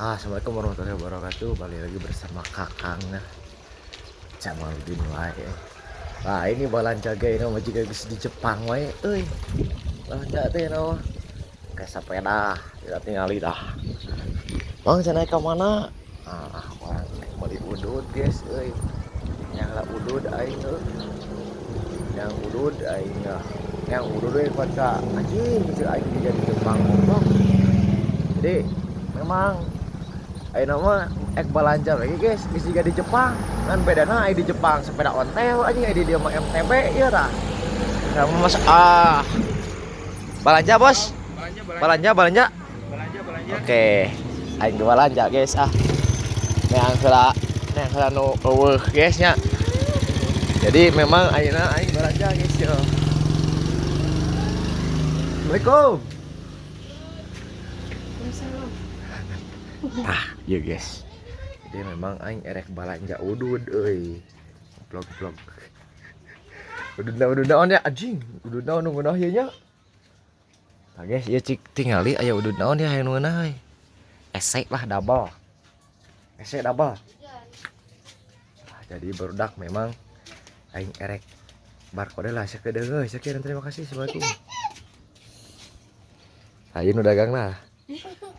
Ah, Assalamualaikum warahmatullahi wabarakatuh. Balik lagi bersama Kakang Jamaludin wae. Nah, ini balanja ge ini mah jiga geus di Jepang wae euy. Balanja teh mah kayak sepeda, tidak tingali dah. Bang, cenah ka mana? Ah, urang meuli udud, guys, euy. Yang lah udud aing euy. Yang udud aing ya. Yang udud euy kuat ka anjing cek aing jiga di Jepang goblok. Jadi memang ayeuna mah ek balanja lagi, guys, geus jiga di Jepang. Kan bedana aya di Jepang sepeda ontel, anjing, aya di dieu mah MTB ieu tah. Sama Mas ah. Balanja, Bos. Belanja, belanja. Balanja, balanja. Belanja, belanja. Oke. Aing ge balanja, guys, ah. Neang heula, neang heula nu euweuh, guys, nya. Jadi memang ayeuna aing balanja, guys, yo. Assalamualaikum. Waalaikumsalam. Ah, iya, guys. Jadi memang aing erek balanja udud euy. Vlog vlog. Udud na udud naon ya, anjing? Udud naon nu ngeunah ieu nya? Nah guys, ieu cik tingali aya udud naon ya yang nu ngeunah euy. Ese lah double. Ese double. Nah, jadi barudak memang aing erek barcode lah sakedeung euy. Sekian dan terima kasih. Assalamualaikum. Ayo nu dagang lah.